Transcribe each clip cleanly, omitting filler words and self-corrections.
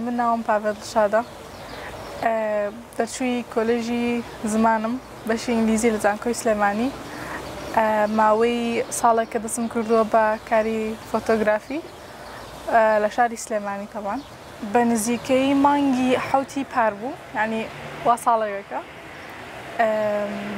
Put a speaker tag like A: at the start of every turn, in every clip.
A: من ناوم پاڤێ دڵشادە دەرچووی کۆلێژی زمانم بەشی ئینگلیزی لە زانکۆی سلێمانی ماوەی ساڵێک کە دەستم کردووە بە کاری فۆتۆگرافی لە شاری سلێمانی تەبان بە نزیکەی مانگی حوتی پار بوو یعنی وا ساڵێکەکە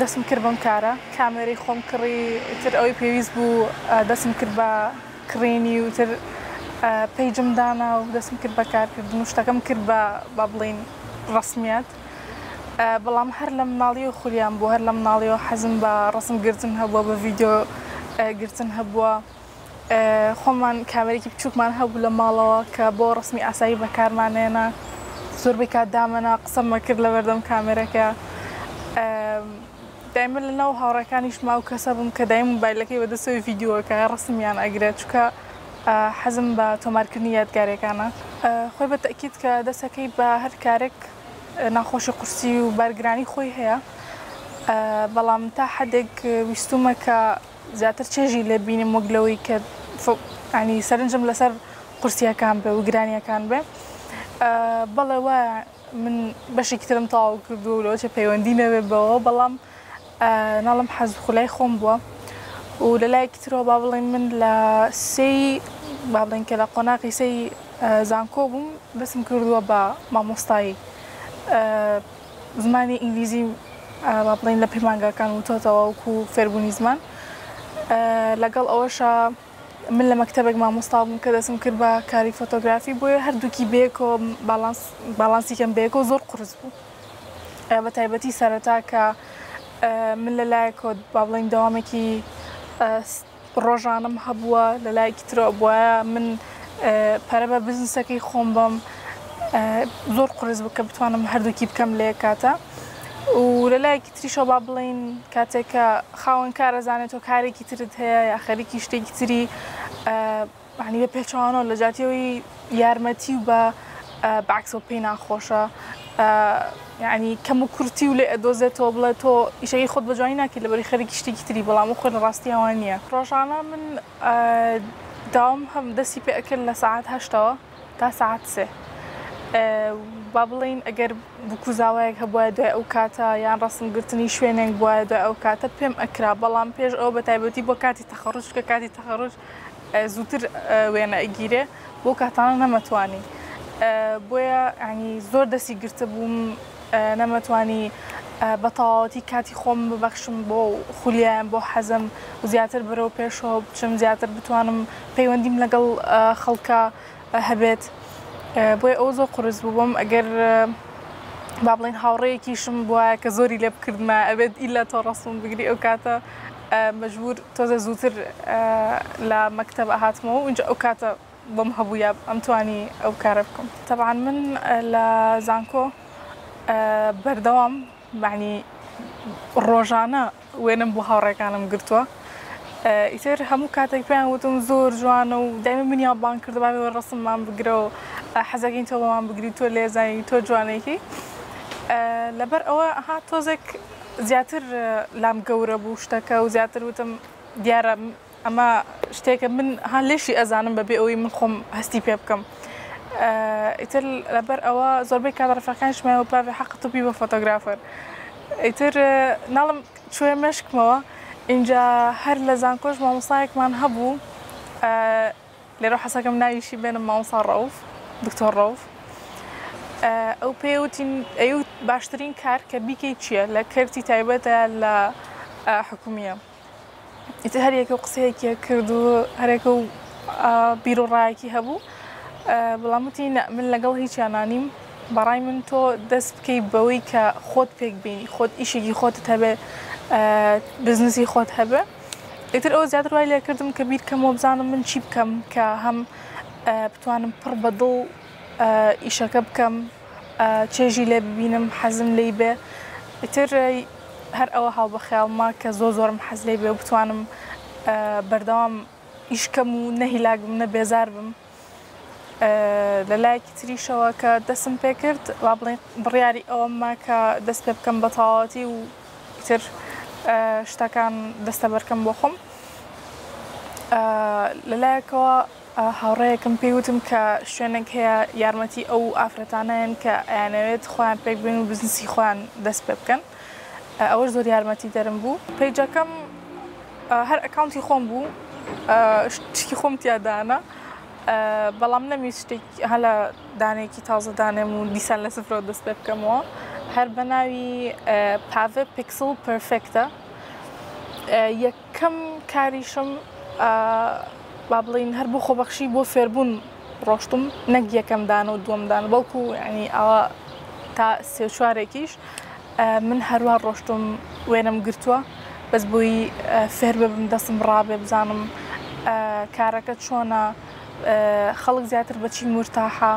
A: دەستم کرد بەم کارە کامێرەی خۆم کڕی تر ئەوەی پێویست بوو دەستم کرد بە کڕینی و تر پەیجم دانا و دەستم کرد بە کارکردن و شتەکەم کرد بە با بڵێین ڕەسمیات بەڵام هەر لە مناڵیەوە خولیام بوو هەر لە مناڵیەوە حەزم بە ڕەسم گرتن هەبووە بە ڤیدیۆ گرتن هەبووە خۆمان کامێرێکی بچووکمان هەبوو لە ماڵەوە کە بۆ ڕەسمی ئاسایی بەکارمانێنا زۆربەی کات دامەنا قسەمە کرد لە بەردەم کامێرەکە دایمە لە ناو هاوڕێکانیشما ئەو کەسە بووم کە دایم مۆبایلەکەی بە دەستەوەی ڤیدیۆکە ڕەسمیان ئەگرێت چونکە حەزم بە تۆمارکردنی یادگاریەکانە. خۆی بە تەئکید کە دەستەکەی بە هەر کارێک ناخۆشی قورسی و بارگرانی خۆی هەیە بەڵام تا حەدێک ویستومە کە زیاتر چێژی لێ بینم وەک لەوەی کە ینی سەرنجم لەسەر قورسیەکان بێ و گرانیەکان بێ بەڵێ وایە من بەشێکی ترم تەواو کردووە و لەوەچێ پەیوەندی نەبێ بەوە بەڵام ناڵم حەز خولای خۆم بووە و لە لایەکی ترەوە با بڵێین من لە سێی با بڵێین کە لە قۆناغی سێی زانکۆ بووم دەستم کردووە بە مامۆستایی زمانی ئینگلیزی با بڵێین لە پەیمانگاکان وتۆتەوە وەکو فێربوونی زمان لەگەڵ ئەوەشا من لە مەکتەبێک مامۆستا بووم کە دەستم کرد بە کاری فۆتۆگرافی بۆیە هەردووکی بەیەکەوە باڵانس باڵانسی کەم بەیەکەوە زۆر قورس بوو بە تایبەتی سەرەتا کە من لە لایەکەوە با بڵێین دەوامێکی ڕۆژانم هەبووە لە لایەکی ترەوە بوایە من پەرە بە بزنسەکەی خۆم بەم زۆر قورس بوو کە بتوانم هەردووکی بکەم لە یەک کاتە و لە لایەکی تریشەوە با بڵێین کاتێک کە خاوەن کار ئەزانێت تۆ کارێکی ترت هەیە یا خەریکی شتێکی تری یانی بە پێچەوانەوە لە جیاتی ئەوەی یارمەتی و بە بەعکسەوە پێی ناخۆشە یعنی کەم و کورتی و لێ ئەدۆزێتەوە بڵێ تۆ ئیشەکەی خۆت بە جوانی ناکەی لەبەری خەریکی شتێکی تری بەڵام خۆی لە ڕاستیەوە نییە ڕۆژانە من داوام هەم دەستی پێ ئەکرد لە سەعات هەشتەوە تا سەعات سێ با بڵێین ئەگەر بوک و زاوایەک هەبوایە دوای ئەو کاتە یان ڕەسم گرتنی شوێنێک بوایە دوای ئەو کاتە پێم ئەکرا بەڵام پێش ئەوە بە تایبەتی بۆ کاتی تەخەڕوج کە کاتی تەخەڕوج زووتر وێنە ئەگیرێ بۆ کاتانە نەمەتوانی بۆیە ینی زۆر دەستی گرتبووم نەمەتوانی بە تەواوەتی کاتی خۆم ببەخشم بۆ خولیایم بۆ حەزم و زیاتر بەرەو پێشەوە بچم زیاتر بتوانم پەیوەندیم لەگەڵ خەڵکە هەبێت بۆیە ئەوە زۆر قورس بوو بۆم ئەگەر با بڵێین هاوڕێیەکیشم بوایە کە زۆری لێ بکردمە ئەبێت ئیلا تۆ ڕەسمم بگری ئەو کاتە مەجبور تۆزە زووتر لە مەکتەب ئەهاتمەوە و ئینجا ئەو کاتە بۆم هەبوو یا ئەمتوانی ئەو کارە بکەم تەبعەن من لە زانکۆ بەردەوام یەعنی ڕۆژانە وێنەم بۆ هاوڕێکانم گرتووە ئیتر هەموو کاتێک پێیان وتم زۆر جوانە و دایمە منیان بانگ کردو بابێ وەرە ڕەسممان بگرە و حەزەکەین تۆ بۆمان بگری تۆ لێزانی تۆ جوانێکی لەبەر ئەوە ها تۆزێک زیاتر لام گەورە بوو شتەکە و زیاتر وتم دیارە ئەمە شتێکە من ها لێشی ئەزانم بەبێ ئەوەی من خۆم هەستی پێ بکەم ئیتر لەبەر ئەوە زۆربەی کات ڕەفیقەکانیشم وت بابێ حەقت تۆ بی بە فۆتۆگرافەر ئیتر ناڵم چووە مێشکمەوە ئینجا هەر لە زانکۆش مامۆستایەکمان هەبوو لێرە حەسەکەم ناویشی بێنم مامۆستا ڕەوف دکتۆر ڕەوف ئەو پێی وتین ئەیوت باشترین کار کە بیکەی چییە لە کەرتی تایبەتە لە حکومیە ئیتر هەر یەکە و قسەیەکی کرد و هەرێکە و بیرۆڕایەکی هەبوو بەڵام وتی نە من لەگەڵ هیچیان نیم بەڕای من تۆ دەست بکەی بەوەی کە خۆت پێک بینی خۆت ئیشێکی خۆتت هەبێ بزنسی خۆت هەبێ ئیتر ئەوە زیاتر وای لێکردم کە بیرکەمەوە بزانم من چی بکەم کە هەم بتوانم پڕ بە دڵ ئیشەکە بکەم چێژی لێ ببینم حەزم لێی بێ ئیتر هەر ئەوە هاو بە خەیاڵما کە زۆر زۆرم حەز لێی بێ و بتوانم بەردەوام ئیش کەم و نە هیلاک بم نە بێزار بم لە لایەکی تریشەوە کە دەستم پێ کرد با بڵێین بڕیاری ئەوەم ما کە دەست پێ بکەم بە تەواوەتی و ئیتر شتەکان دەستەبەرکەم بۆ خۆم لە لایەکەوە. هاوڕێیەکم پێی وتم کە شوێنێک هەیە یارمەتی ئەو ئافرەتانەیەن کە ئەیانەوێت خۆیان پێک بێن و بزنسی خۆیان دەست پێ بکەن ئەوەش زۆر یارمەتی دەرم بوو. پەیجەکەم هەر ئەکاونتی خۆم بوو شتی خۆم تیا دانا بەڵام نەمویست شتێک هەلە دانەیەکی تازە دانێم و دیسان لە سفرەوە دەست پێ بکەمەوە هەر بە ناوی پاڤێ پیکسل پێرفێکتە یەکەم کاریشم با بڵین هەر بۆ خۆبەخشی بۆ فێربوون ڕۆشتم نەک یەکەم دانە و دووەم دانە بەڵکو ینی ئەوە تا سێ چوارێکیش من هەروا ڕۆشتم وێنەم گرتووە بەس بۆی فێر ببم دەستم ڕابێ بزانم کارەکە چۆنە خەڵک زیاتر بەچی مورتاحە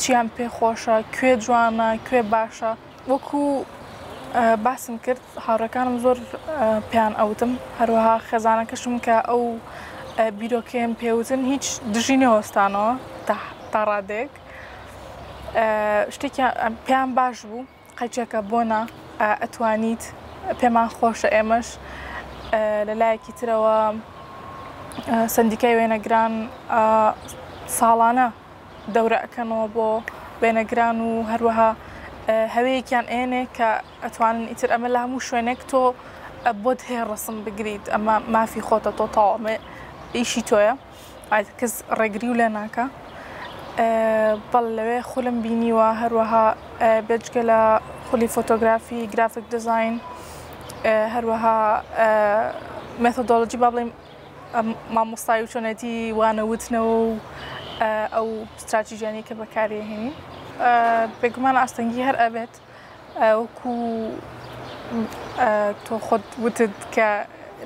A: چیان پێ خۆشە کوێ جوانە کوێ باشە وەکو باسم کرد هاوڕێکانم زۆر پێیان ئەوتم هەروەها خێزانەکەشم کە ئەو بیرۆکەیەم پێوتن هیچ دژی نەوەستانەوە تا ڕادەیەک شتێکیان پێیان باش بوو قەیچێکە بۆنە ئەتوانیت پێمان خۆشە ئێمەش لە لایەکی ترەوە سندیکای وێنەگران ساڵانە دەورە ئەکەنەوە بۆ وێنەگران و هەروەها هەوەیەکیان ئێنێ کە ئەتوانن ئیتر ئەمە لە هەموو شوێنێک تۆ بۆت هەیە ڕسم بگریت ئەمە مافی خۆتە تۆ تەواو ئیشی تۆیە کەس ڕێگری و لێ ناکا. بەڵێ لەوێ خولم بینیوە هەروەها بێجگە لە خولی فۆتۆگرافی گرافیک دیزاین هەروەها مێتۆدۆلۆجی با بڵێم مامۆستای و چۆنێتی وانە وتنەوە و ئەو ستراتیژیانی کە بەکارێهێنین بێگومان ئاستەنگی هەر ئەبێت وەکو تۆ خۆت وتت کە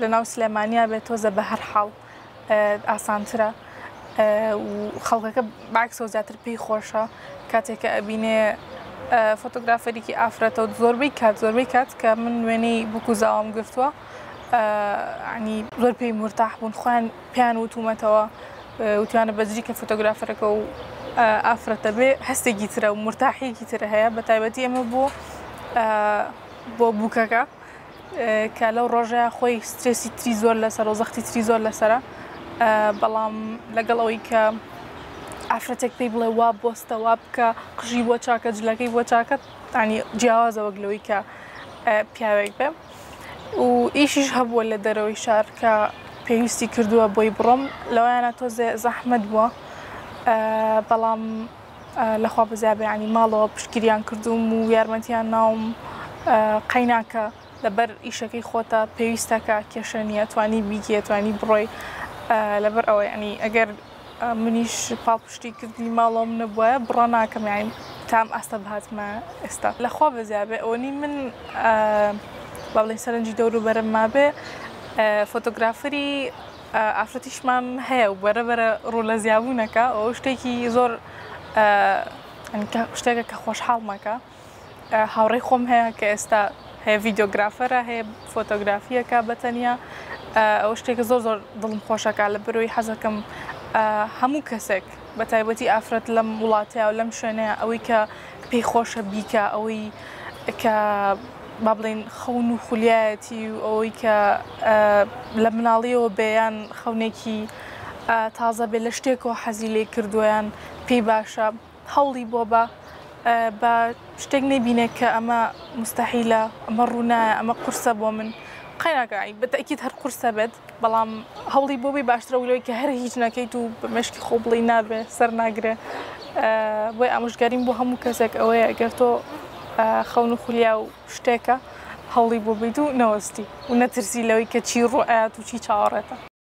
A: لەناو سلێمانیا بێت تۆزە بە هەر حاڵ ئاسانترە و خەڵکەکە بەعکسەوە زیاتر پێی خۆشە کاتێک کە ئەبینێ فۆتۆگرافەرێکی ئافرەتە و زۆربەی کات زۆربەی کات کە من وێنەی بوک و زاوام گرتووە ینی زۆر پێی مرتاح بوون خۆیان پێیان وتومەتەوە وتیانە بەجری کە فۆتۆگرافەرەکە و ئافرەتە بێ هەستێکی ترە و مرتاحیەکی ترە هەیە بە تایبەتی ئەمە بۆ بۆ بووکەکە کە لەو ڕۆژەیا خۆی سترێسی تری زۆر لەسەر و زەختی تری زۆر لەسەرە بەڵام لەگەڵ ئەوەی کە ئافرەتێک پێی بڵێ وا بۆستە وا بکە قژی بۆ چاکە جلەکەی بۆ چاکە ینی جیاوازە وەک لەوەی کە پیاوێک بێ و ئیشیش هەبووە لە دەرەوەی شار کە پێویستی کردووە بۆی بڕۆم لەوەیانە تۆزێ زەحمەت بووە بەڵام لەخوا بەزیابێ ینی ماڵەوە پشتگیریان کردووم و یارمەتیان ناوم قەیناکە لەبەر ئیشەکەی خۆتە پێویستەکە کێشە نییە توانی بیکێ توانی بڕۆی لەبەر ئەوە ینی ئەگەر منیش پاڵپشتی کردنی ماڵەوەم نەبووە بڕۆ ناکەم یانی تام ئاستە بهاتمە ئێستا لەخوا بەزیابێ ئەوەنی من با بڵێین سەرنجی دەوروبەرم مابێ فۆتۆگرافەری ئافرەتیشمان هەیە و بەرە بەرە ڕوو لە زیابوونەکە ئەو شتێکی زۆر شتێکە کە خۆشحاڵمەکە هاوڕێی خۆم هەیە کە ئێستا هەیە ڤیددیوگرافەرە هەیە فۆتۆگرافیەکە بە تەنیا ئەو شتێکە زۆر زۆر دڵم خۆشەکە لە بەرەوەی حەزەکەم هەموو کەسێک بە تایبەتی ئافرەت لەم وڵاتەیە و لەم شوێنەیە ئەوەی کە پێی خۆشە بیکە ئەوەی کە با بڵێین خەون و خولیایەتی و ئەوەی کە لە مناڵیەوە بێ یان خەونێکی تازە بێ لە شتێکەوە حەزی لێ کردووە یان پێی باشە هەوڵی بۆ بە بە شتێک نەیبینێ کە ئەمە مستحیلە ئەمە ڕوونایە ئەمە قورسە بۆ من قەیناکە بە تەئکید هەر قورسە بێت بەڵام هەوڵی بۆ بی باشترە لەوەی کە هەر هیچ نەکەیت و بە مێشکی خۆ بڵێی نابێ سەر ناگرێ بۆیە ئامۆژگاریم بۆ هەموو کەسێک ئەوەیە گەر تۆ خەون و خولیا و شتێکە هەوڵی بۆ بیت و نەوەستی و نەترسی لەوەی کە چی ڕوئەیات و چی چاوەڕێتە.